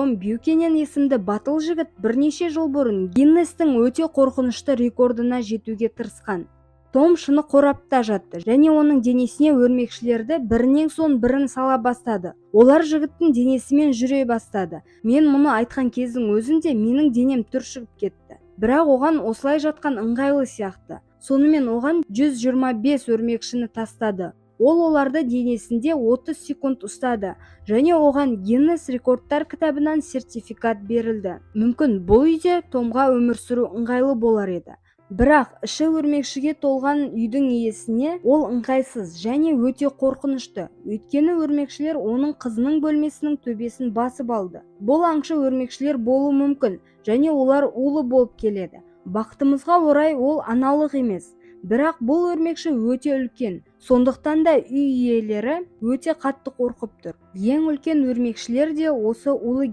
Том Бьюкенен есімді батыл жігіт бірнеше жыл бұрын Гиннестің өте қорқынышты рекордына жетуге тырысқан. Том шыны қорапта жатты және оның денесіне өрмекшілерді бірінен соң бірін сала бастады. Олар жігіттің денесімен жүре бастады. Мен мұны айтқан кездің өзінде менің денем түршігіп кетті. Бірақ оған осылай жатқан ыңғайлы сияқты. Сонымен, оған 125 өрмекшіні тастады. Ол оларды денесінде 30 секунд ұстады және оған Гиннес рекордтар кітабынан сертификат берілді. Мүмкін, бұл үйде Томға өмір сүру ыңғайлы болар еді, бірақ іші өрмекшіге толған үйдің иесіне ол ыңғайсыз және өте қорқынышты, өйткені өрмекшілер оның қызының бөлмесінің төбесін басып алды. Бұл аңшы өрмекшілер болуы мүмкін және олар улы болып келеді. Бақытымызға орай, ол аналық емес, бірақ бұл өрмекші өте үлкен, сондықтан да үй иелері өте қатты қорқып тұр. Ең үлкен өрмекшілер де осы улы.